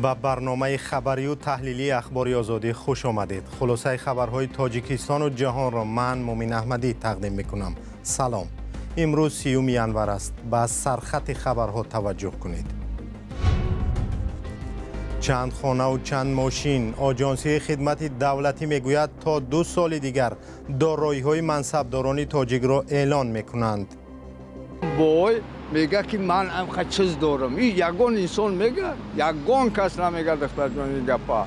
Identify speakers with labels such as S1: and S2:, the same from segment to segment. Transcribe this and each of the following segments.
S1: Ба барномаи хабарию таҳлилии Ахбори Озодӣ хуш омадед. Хулосаи хабарҳои Тоҷикистону ҷаҳонро ман Мумин Аҳмадӣ тақдим мекунам. Салом. Имрӯз 30 январ аст. Ба сархати хабарҳо таваҷҷӯҳ кунед. Чанд хонаву чанд мошин. Оҷонсии хидмати давлатӣ мегӯяд, то 2 соли дигар дороиҳои мансабдорони тоҷикро эълон мекунанд.
S2: Бой мега, ки ман амха чиз дорам. И ягон инсон мега, ягон кас намега, духтарҷон, ин гапа.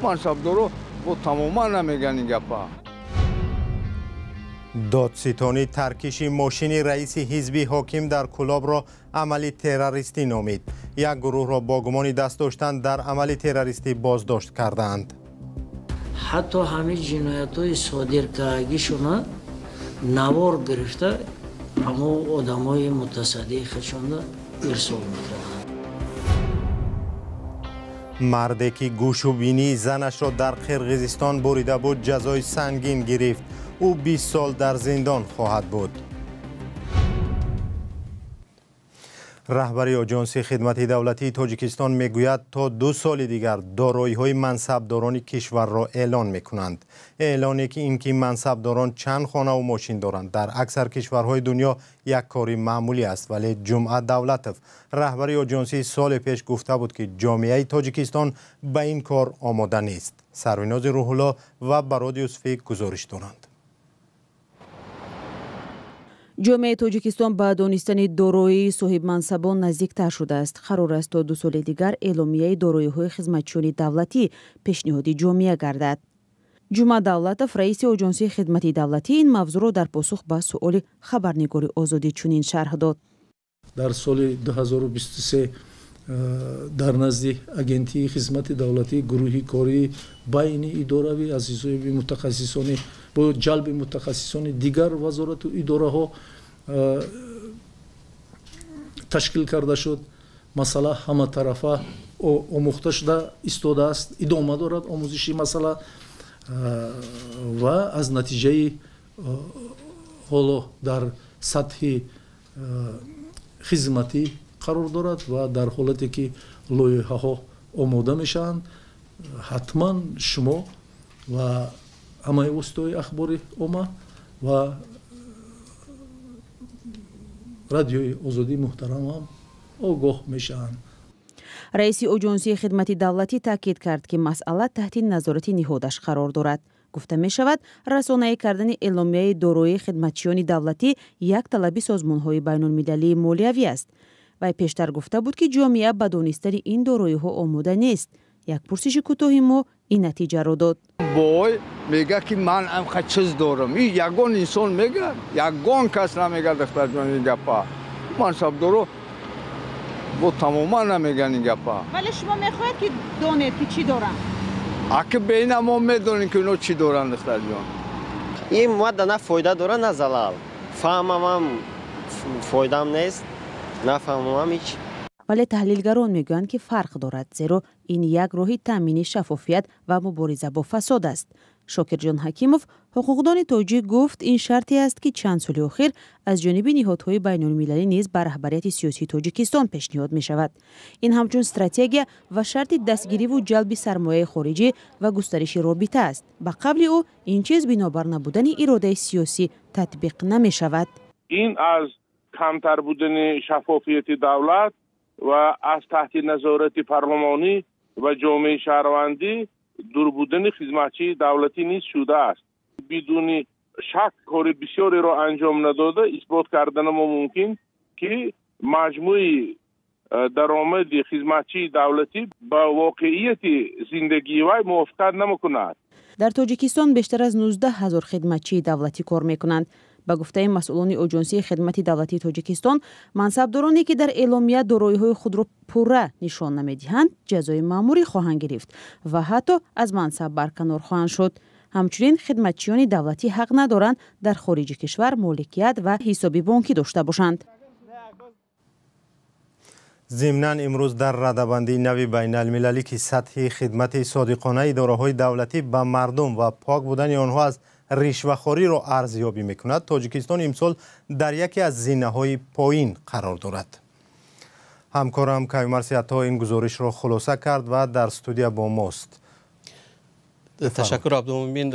S2: Мансабдоро бо тамоман намеган ин гапа.
S1: Додситонӣ таркиши мошини раиси ҳизби ҳоким дар Кӯлобро амали террористӣ номид. Як гурӯҳро бо гумони даст доштан дар амали террористӣ боздошт кардаанд.
S3: Ҳатто ҳамин ҷиноятҳои содир кардагишона навор гирифта, ҳамо одамои мутасаддии худшонда ирсол мекарданд.
S1: Марде ки гӯшу бинии занашро дар Қирғизистон бурида буд, ҷазои сангин гирифт. Ӯ 20 сол дар зиндон хоҳад буд. Раҳбари Оҷонсии хидмати давлатии Тоҷикистон мегӯяд, то 2 соли дигар дороиҳои мансабдорони кишварро эълон мекунанд. Эълоне ки ин ки мансабдорон чанд хонаву мошин доранд, дар аксар кишварҳои дунё як кори маъмулӣ аст. Вале Ҷумъа Давлатов, раҳбари оҷонсӣ, соли пеш гуфта буд, ки ҷомеаи Тоҷикистон ба ин кор омода нест. Сарвинози Рӯҳулло ва Барод Юсуфӣ гузориш доранд.
S4: Ҷомеаи Тоҷикистон ба донистани дороии соҳибмансабон наздиктар шудааст. Қарор аст, то 2 соли дигар эъломияи дороиҳои хизматчиёни давлатӣ пешниҳоди ҷомеа гардад. Ҷумъа Давлатов, раиси Оҷонсии хидмати давлатӣ, ин мавзӯъро дар посух ба суоли хабарнигори Озодӣ чунин шарҳ дод.
S5: Дар соли 2023 дар назди Агентии хизмати давлатӣ гурӯҳи кории байни идоравӣ аз ҳисоби мутахассисони бо ҷалби мутахассисони дигар вазорату идораҳо ташкил карда шуд. Масъала ҳаматарафа омӯхта шуда истодааст, идома дорад омӯзиши масъала ва аз натиҷаи ҳоло дар сатҳи хизматӣ қарор дорад ва дар ҳолате ки лоиҳаҳо омода мешаванд, ҳатман шумо ва ҳамаи воситаҳои ахбори омма ва Радиои Озодии муҳтарам ҳам огоҳ мешаванд.
S4: Раиси Оҷонсии хидмати давлатӣ таъкид кард, ки масъала таҳти назорати ниҳодаш қарор дорад. Гуфта мешавад, расонаӣ кардани эъломияи дороии хидматчиёни давлатӣ як талаби созмонҳои байнулмилалии молиявӣ аст. Вай пештар гуфта буд, ки ҷомеа ба донистани ин дороиҳо омода нест. Як пурсиши кӯтоҳи мо ин натиҷаро дод.
S2: Бой мега, ки ман амха чиз дорам. И ягон инсон мега, ягон кас намега, духтарҷон, ин гапа. Мансабдоро бо тамоман намеган ин гапа.
S4: Вале шумо мехоҳед, ки донед, ки чӣ доранд?
S2: Аки беина мо медонем, ки ино чӣ доранд, духтарҷон.
S6: Ин модда на фоида дорад, на залал. Фаҳмамам, фоидам нест, нафаҳмамам ҳеҷ.
S4: Вале таҳлилгарон мегӯянд, ки фарқ дорад, зеро ин як роҳи таъмини шаффофият ва мубориза бо фасод аст. Шокирҷон Ҳакимов, ҳуқуқдони тоҷик, гуфт, ин шарте аст, ки чанд соли охир аз ҷониби ниҳодҳои байнулмилалӣ низ ба раҳбарияти сиёсии Тоҷикистон пешниҳод мешавад. Ин ҳамчун стратегия ва шарти дастгириву ҷалби сармояи хориҷӣ ва густариши робита аст. Ба қавли ӯ, ин чиз бинобар набудани иродаи сиёсӣ татбиқ намешавад.
S7: Ин аз камтар будани шаффофияти давлат ва аз таҳти назорати парлумонӣ ва ҷомеаи шаҳрвандӣ дур будани хизматчии давлатӣ низ шудааст. Бидуни шак, кори бисёреро анҷом надода исбот кардана мо мумкин, ки маҷмӯи даромади хизматчии давлатӣ ба воқеияти зиндагии вай мувофиқат намекунад.
S4: Дар Тоҷикистон бештар аз 19 ҳазор хидматчии давлатӣ кор мекунанд. Ба гуфтаи масъулони Оҷонсии хидмати давлатии Тоҷикистон, мансабдороне, ки дар эъломия дороиҳои худро пурра нишон намедиҳанд, ҷазои маъмурӣ хоҳанд гирифт ва ҳатто аз мансаб барканор хоҳанд шуд. Ҳамчунин хидматчиёни давлатӣ ҳақ надоранд дар хориҷи кишвар моликият ва ҳисоби бонкӣ дошта бошанд.
S1: Зимнан, имрӯз дар радабандии нави байналмилалӣ, ки сатҳи хидмати содиқонаи идораҳои давлатӣ ба мардум ва пок будани онҳо аз ришвахориро арзёбӣ мекунад, Тоҷикистон имсол дар яке аз зинаҳои поин қарор дорад. Ҳамкорам Каюмарс Ато ин гузоришро хулоса кард ва дар студия бо мост.
S8: Ташаккур, Абдулмумин,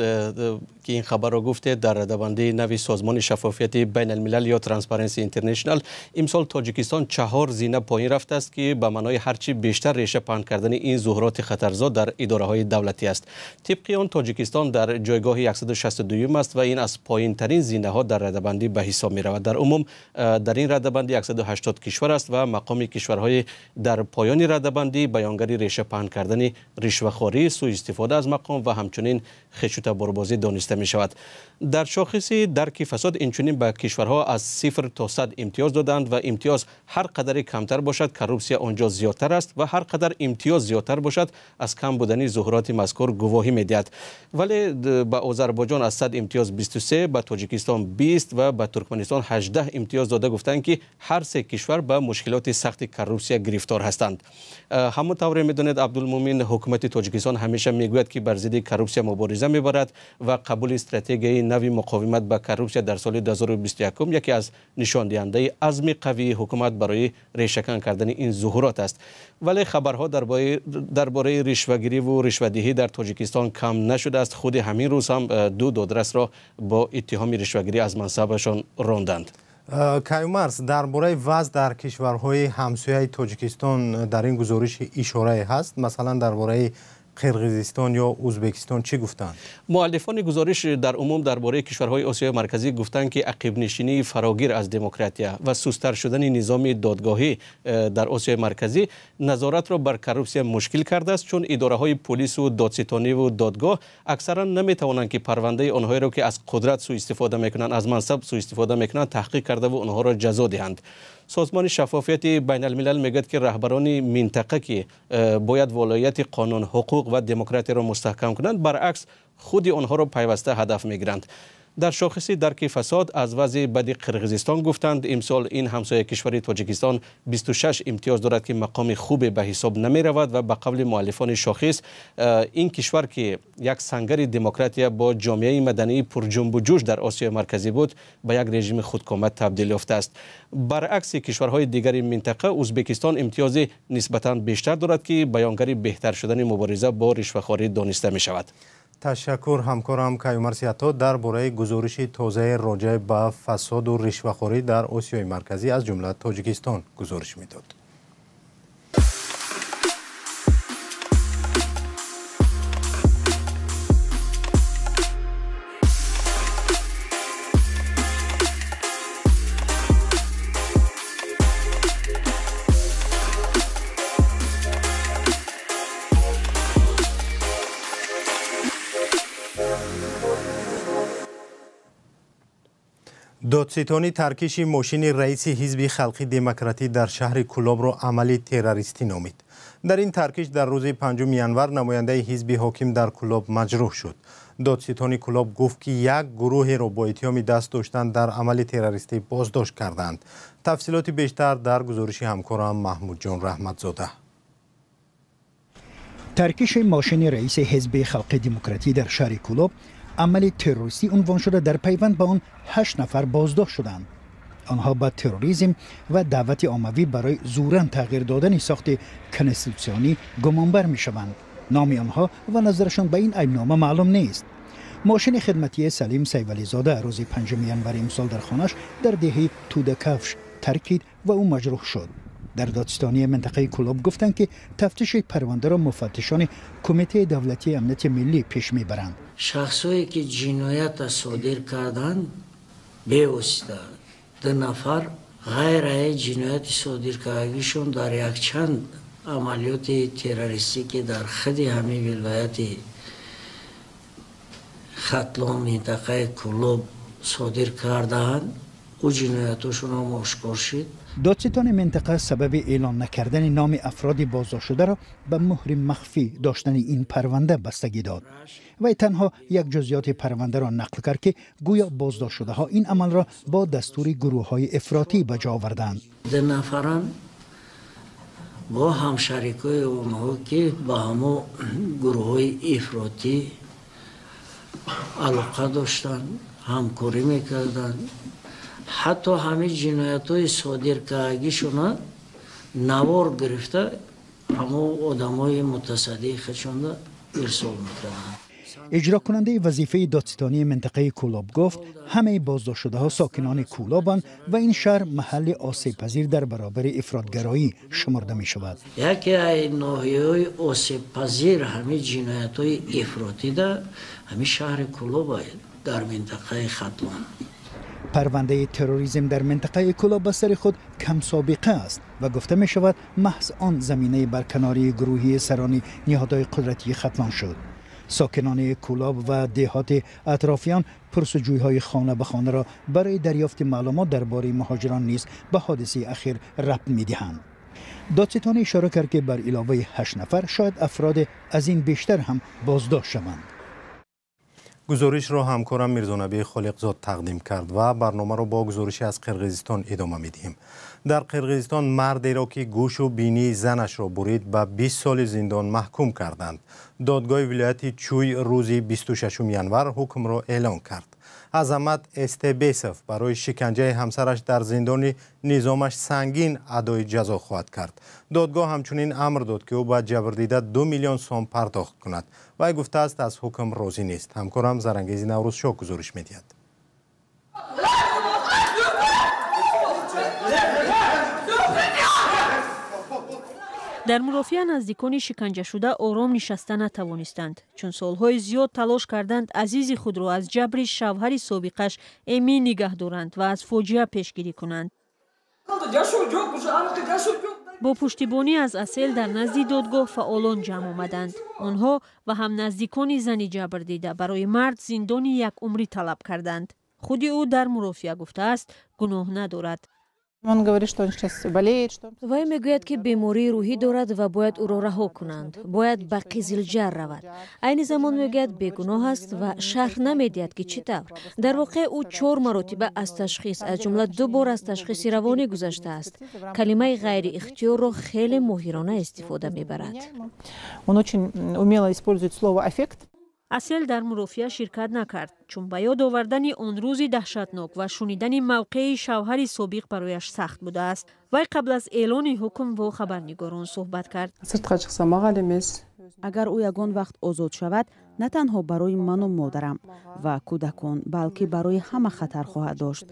S8: ки ин хабарро гуфтед. Дар радабандии нави созмони шаффофияти байналмилал ё Transparency International имсол Тоҷикистон 4 зина поин рафтааст, ки ба маънои ҳарчи бештар реша паҳн кардани ин зуҳуроти хатарзо дар идораҳои давлатӣ аст. Тибқи он Тоҷикистон дар ҷойгоҳи 162 аст ва ин аз поинтарин зинаҳо дар радабандӣ ба ҳисоб меравад. Дар умум дар ин радабандӣ 180 кишвар аст ва мақоми кишварҳои дар поёни радабандӣ баёнгари реша паҳн кардани ришвахорӣ, сӯистифода аз мақом ва ҳамчунин хешутаборбозӣ дониста мешавад. Дар шохиси дарки фасод инчунин ба кишварҳо аз 0 то 100 имтиёз доданд ва имтиёз ҳар қадаре камтар бошад, коррупсия онҷо зиёдтар аст ва ҳар қадар имтиёз зиёдтар бошад, аз кам будани зуҳуроти мазкур гувоҳӣ медиҳад. Вале ба Озарбойҷон аз 100 имтиёз 23, ба Тоҷикистон 20 ва ба Туркманистон 18 имтиёз дода гуфтанд, ки ҳар се кишвар ба мушкилоти сахти коррупсия гирифтор ҳастанд. Ҳамон тавре медонед, Абдулмумин, ҳукумати Тоҷикистон ҳамеша мегӯяд, ки бар зидди коррупсия мубориза мебарад ва қабули стратегияи нави муқовимат ба коррупсия дар соли 2021 яке аз нишондиҳандаи азми қавии ҳукумат барои решакан кардани ин зуҳурот аст. Вале хабарҳо дар бораи ришвагирӣ ришвадиҳӣ дар Тоҷикистон кам нашудааст. Худи ҳамин рӯз ҳам 2 додрасро бо иттиҳоми ришвагирӣ аз мансабашон ронданд.
S1: Каюмарс, дар бораи вазъ дар кишварҳои ҳамсояи Тоҷикистон дар ин гузориш ишорае ҳаст? Масалан, дар бораи Қирғизистон ё Ӯзбекистон чӣ гуфтанд?
S8: Муаллифони гузориш дар умум дар бораи кишварҳои Осиёи Марказӣ гуфтанд, ки ақибнишинии фарогир аз демократия ва сустар шудани низоми додгоҳӣ дар Осиёи Марказӣ назоратро бар коррупсия мушкил кардааст, чун идораҳои полису додситониву додгоҳ аксаран наметавонанд, ки парвандаи онҳоеро, ки аз қудрат сӯистифода мекунанд, аз мансаб сӯистифода мекунанд, таҳқиқ кардаву онҳоро ҷазо диҳанд. Созмони шаффофияти байналмилал мегӯяд, ки раҳбарони минтақа, ки бояд волоияти қонун, ҳуқуқ ва демократияро мустаҳкам кунанд, баръакс худи онҳоро пайваста ҳадаф мегиранд. Дар шохиси дарки фасод аз вазъи бади Қирғизистон гуфтанд. Имсол ин ҳамсояи кишвари Тоҷикистон 26 имтиёз дорад, ки мақоми хубе ба ҳисоб намеравад ва ба қавли муаллифони шохис ин кишвар, ки як сангари демократия бо ҷомеаи мадании пурҷунбуҷӯш дар Осиёи Марказӣ буд, ба як режими худкома табдил ёфтааст. Баръакси кишварҳои дигари минтақа, Ӯзбекистон имтиёзи нисбатан бештар дорад, ки баёнгари беҳтар шудани мубориза бо ришвахорӣ дониста мешавад.
S1: Ташаккур, ҳамкорам Каюмарс Ато дар бораи гузориши тозаи роҷеъ ба фасоду ришвахорӣ дар Осиёи Марказӣ аз ҷумла Тоҷикистон гузориш медод. Додситонӣ таркиши мошини раиси ҳизби халқи демократӣ дар шаҳри Кӯлобро амали террористӣ номид. Дар ин таркиш дар рӯзи 5 январ намояндаи ҳизби ҳоким дар Кӯлоб маҷрӯҳ шуд. Додситони Кӯлоб гуфт, ки як гурӯҳеро бо иттиҳоми даст доштан дар амали террористӣ боздошт карданд. Тафсилоти бештар дар гузориши ҳамкорам Маҳмудҷон Раҳматзода.
S9: Таркиши мошини раиси ҳизби халқи демократӣ дар шаҳри Кӯлоб амали террористӣ унвон шуда, дар пайванд ба он 8 нафар боздошт шуданд. Онҳо ба терроризм ва даъвати оммавӣ барои зӯран тағйир додани сохти конститутсионӣ гумонбар мешаванд. Номи онҳо ва назарашон ба ин айбнома маълум нест. Мошини хидматии Салим Сайвализода рӯзи 5 январи имсол дар хонаш дар деҳаи Тудакавш таркид ва ӯ маҷрӯҳ шуд. Дар додситонии минтақаи Кӯлоб гуфтанд, ки тафтиши парвандаро муфаттишони Кумитаи давлатии амнияти миллӣ пеш мебаранд.
S3: Шахсое ки ҷиноятро содир карданд, бевосита 2 нафар ғайр аз ҷинояти содиркардагишон дар якчанд амалиёти террористӣ, ки дар худи ҳамин вилояти Хатлон, минтақаи Кӯлоб содир кардаанд, ӯ ҷиноятошонам ошкор шуд.
S9: Додситони минтақа сабаби эълон накардани номи афроди боздоштшударо ба муҳри махфӣ доштани ин парванда бастагӣ дод. Вай танҳо як ҷузъиёти парвандаро нақл кард, ки гӯё боздоштшудаҳо ин амалро бо дастури гурӯҳҳои ифротӣ ба ҷо оварданд.
S3: 2 нафаран бо ҳамшарикҳои онҳо, ки ба ҳамо гурӯҳҳои ифротӣ алоқа доштанд, ҳамкорӣ мекарданд, ҳатто ҳамин ҷиноятҳои содиркардагишона Навор гирифта ҳамон одамои мутасаддии худшонда ирсол мекарданд.
S9: Иҷрокунандаи вазифаи додситонии минтақаи Кӯлоб гуфт, ҳамаи боздоштшудаҳо сокинони Кӯлобанд ва ин шаҳр маҳалли осебпазир дар баробари ифротгароӣ шумурда мешавад.
S3: Яке аз ноҳияҳои осебпазир ҳамин ҷиноятҳои ифротида ҳамин шаҳри Кӯлоб дар минтақаи Хатлон.
S9: Парвандаи терроризм дар минтақаи Кӯлоб ба сари худ камсобиқа аст ва гуфта мешавад, маҳз он заминаи барканории гурӯҳии сарони ниҳодҳои қудратии Хатлон шуд. Сокинони Кӯлоб ва деҳоти атрофиён пурсуҷӯйҳои хона ба хонаро барои дарёфти маълумот дар бораи муҳоҷирон низ ба ҳодисаи ахир рабт медиҳанд. Додситонӣ ишора кард, ки бар иловаи 8 нафар шояд афроде аз ин бештар ҳам боздошт шаванд.
S1: Гузоришро ҳамкорам Мирзонаби Холиқзод тақдим кард ва барномаро бо гузорише аз Қирғизистон идома медиҳем. Дар Қирғизистон мардеро, ки гӯшу бинии занашро бурид, ба 20 соли зиндон маҳкум карданд. Додгоҳи вилояти Чуй рӯзи 26 январ ҳукмро эълон кард. Азамат Эстебесов барои шиканҷаи ҳамсараш дар зиндони низомаш сангин адои ҷазо хоҳад кард. Додгоҳ ҳамчунин амр дод, ки ӯ ба ҷабрдида 2 миллион сом пардохт кунад. Вай гуфтааст, аз ҳукм розӣ нест. Ҳамкорам Зарангези Наврӯзшоҳ гузориш медиҳад.
S10: Дар мурофиа наздикони шиканҷашуда ором нишаста натавонистанд, чун солҳои зиёд талош карданд азизи худро аз ҷабри шавҳари собиқаш эмин нигаҳ доранд ва аз фоҷиа пешгирӣ кунанд. Бо пуштибонӣ аз Асел дар назди додгоҳ фаъолон ҷамъ омаданд. Онҳо ва ҳам наздикони зани ҷабрдида барои мард зиндони якумрӣ талаб карданд. Худи ӯ дар мурофиа гуфтааст, гуноҳ надорад.
S11: Он говорит, что он сейчас болеет, что
S12: Вай мегӯяд, ки бемории рӯҳӣ дорад ва бояд ӯро раҳо кунанд, бояд ба Қизилҷар равад. Айни замон мегӯяд, бегуноҳ аст ва шарҳ намедиҳад, ки чӣ тавр. Дар воқеъ ӯ 4 маротиба аз ташхис, аз ҷумла 2 бор аз ташхиси равонӣ гузаштааст. Калимаи ғайриихтиёрро хеле моҳирона истифода мебарад.
S11: Он очень умело использует слово аффект.
S10: Асел дар мурофиа ширкат накард, чун ба ёд овардани он рӯзи даҳшатнок ва шунидани мавқеи шавҳари собиқ барояш сахт будааст. Вай қабл аз эълони ҳукм бо хабарнигорон суҳбат кард.
S4: Агар ӯ ягон вақт озод шавад, на танҳо барои ману модарам ва кӯдакон, балки барои ҳама хатар хоҳад дошт.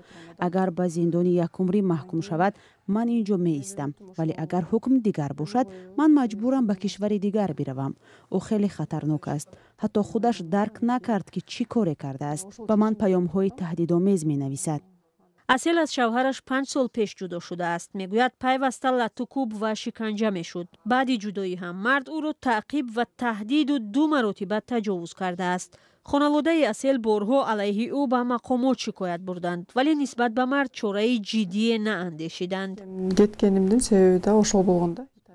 S4: Агар ба зиндони якумрӣ маҳкум шавад, ман ин ҷо меистам, вале агар ҳукм дигар бошад, ман маҷбурам ба кишвари дигар биравам. Ӯ хеле хатарнок аст. Ҳатто худаш дарк накард, ки чӣ коре кардааст. Ба ман паёмҳои таҳдидомез менависад.
S10: Асел аз шавҳараш 5 сол пеш ҷудо шудааст. Мегӯяд, пайваста латтукӯб ва шиканҷа мешуд. Баъди ҷудоӣ ҳам мард ӯро таъқиб ва таҳдиду 2 маротиба таҷовуз кардааст. Хонаводаи Асел борҳо алайҳи ӯ ба мақомот шикоят бурданд, вале нисбат ба мард чораи ҷиддие наандешиданд.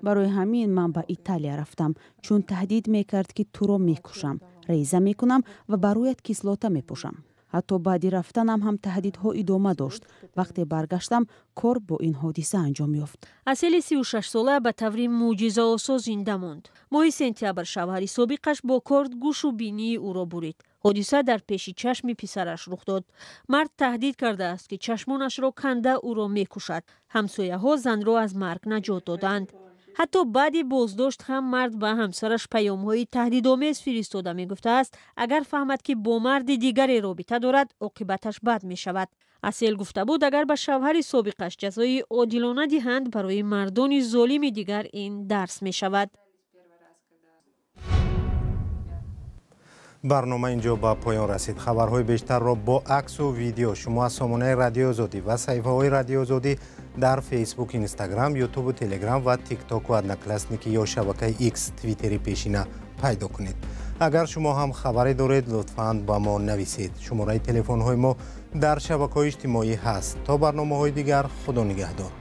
S4: Барои ҳамин ман ба Италия рафтам, чун таҳдид мекард, ки туро мекушам, реза мекунам ва ба рӯят кислота мепӯшам. Ҳатто баъди рафтанам ҳам таҳдидҳо идома дошт. Вақте баргаштам, кор бо ин ҳодиса анҷом ёфт.
S10: Асели 36сола ба таври мӯъҷизаосо зинда монд. Моҳи сентябр шавҳари собиқаш бо корд гӯшу бинии ӯро бурид. Ҳодиса дар пеши чашми писараш рух дод. Мард таҳдид кардааст, ки чашмонашро канда ӯро мекушад. Ҳамсояҳо занро аз марг наҷот доданд. Ҳатто баъди боздошт ҳам мард ба ҳамсараш паёмҳои таҳдидомез фиристода мегуфтааст, агар фаҳмад, ки бо марди дигаре робита дорад, оқибаташ бад мешавад. Асел гуфта буд, агар ба шавҳари собиқаш ҷазои одилона диҳанд, барои мардони золими дигар ин дарс мешавад.
S1: Барнома инҷо ба поён расид. Хабарҳои бештарро бо аксу видео шумо аз сомонаи Радиои Озодӣ ва саҳифаҳои Радиои Озодӣ дар Фейсбук, Инстаграм, Ютубу, Телеграм ва Тиктоку, Одноклассники ё шабакаи Икс, Твиттери пешина пайдо кунед. Агар шумо ҳам хабаре доред, лутфан ба мо нависед. Шумораи телефонҳои мо дар шабакаҳои иҷтимоӣ ҳаст. То барномаҳои дигар, Худо нигаҳдор.